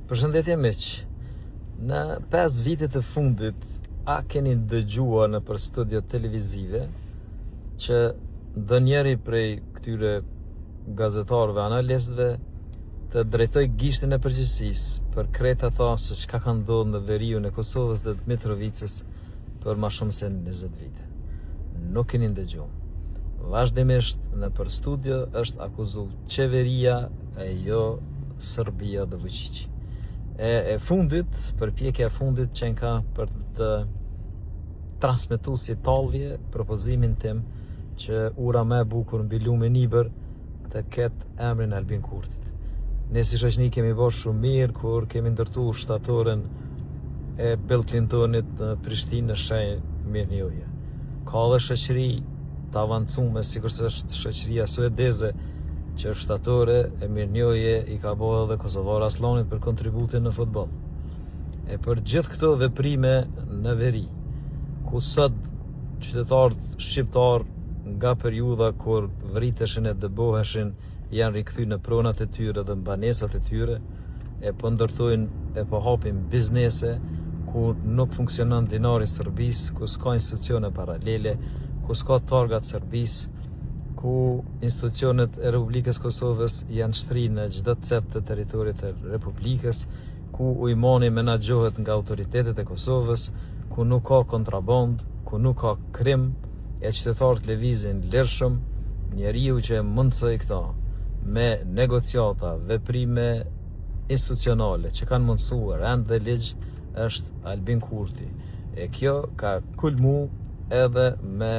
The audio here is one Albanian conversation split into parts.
Përshëndetje miq. Në 5 vitet e fundit a keni dëgjuar nëpër studio televizive që ndonjëri prej këtyre gazetarëve, analistëve të drejtojë gishtin e përgjegjësisë për krejt ata se çka ka ndodhur në veriun e Kosovës dhe të Mitrovicës për ma shumë se 20 vite. Nuk keni ndëgju. Vazhdimisht nëpër studio është akuzu qeveria e jo Serbia dhe Vučići. E, e fundit, përpjekja e fundit qenka për të transmetu si tallje propozimin tim që ura më e bukur mbi lumin Ibër të ketë emrin Albin Kurtit. Ne si shoqni kemi bërë shumë mirë kur kemi ndërtu shtatoren e Bill Clintonit në Prishtinë në shenjë mirënjohje. Ka dhe shoqëri të avancume, sikurse është shoqëria suedeze, që shtatore e mirënjohje i ka bo edhe Kosovar Asllanit për kontributin në futboll. E për gjithë këto veprime në veri, ku sot qytetarët shqiptarë nga periudha kur vriteshin e dëboheshin janë rikthy në pronat e tyre dhe në banesat e tyre, e po ndërtojnë e po hapin biznese ku nuk funksionon dinari i Serbisë, ku s'ka institucione paralele, ku s'ka targa të Serbisë, ku institucionet e Republikës Kosovës janë shtri në çdo cep të territorit të Republikës, ku ujmani menaxhohet nga autoritetet e Kosovës, ku nuk ka kontrabandë, ku nuk ka krim, e qytetarët lëvizin lirshëm, njeriu që e mundësoi këta me negociata, veprime institucionale që kanë mundësuar rend dhe ligj është Albin Kurti. E kjo ka kulmu edhe me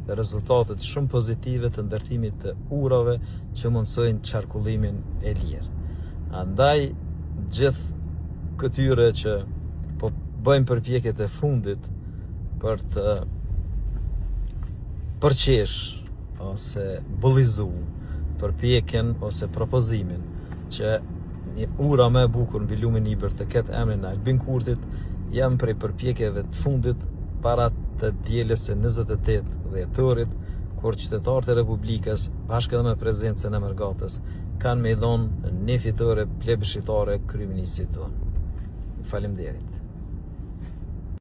rezultatet shumë pozitive të ndërtimit të urave që mundësojnë qarkullimin e lirë. Andaj, gjithë këtyre që po bëjnë përpjekjet e fundit për të përqesh ose bullizu përpjekjen ose propozimin që një ura më e bukur mbi lumin Ibër të ketë emrin e Albin Kurtit, janë prej përpjekjeve të fundit para të dielës së 28 dhjetorit, kur qytetarët e Republikës, bashkë edhe me prezencën e mërgatës, kanë me i dhonë një fitore plebishitare kryeministrit tonë. Faleminderit.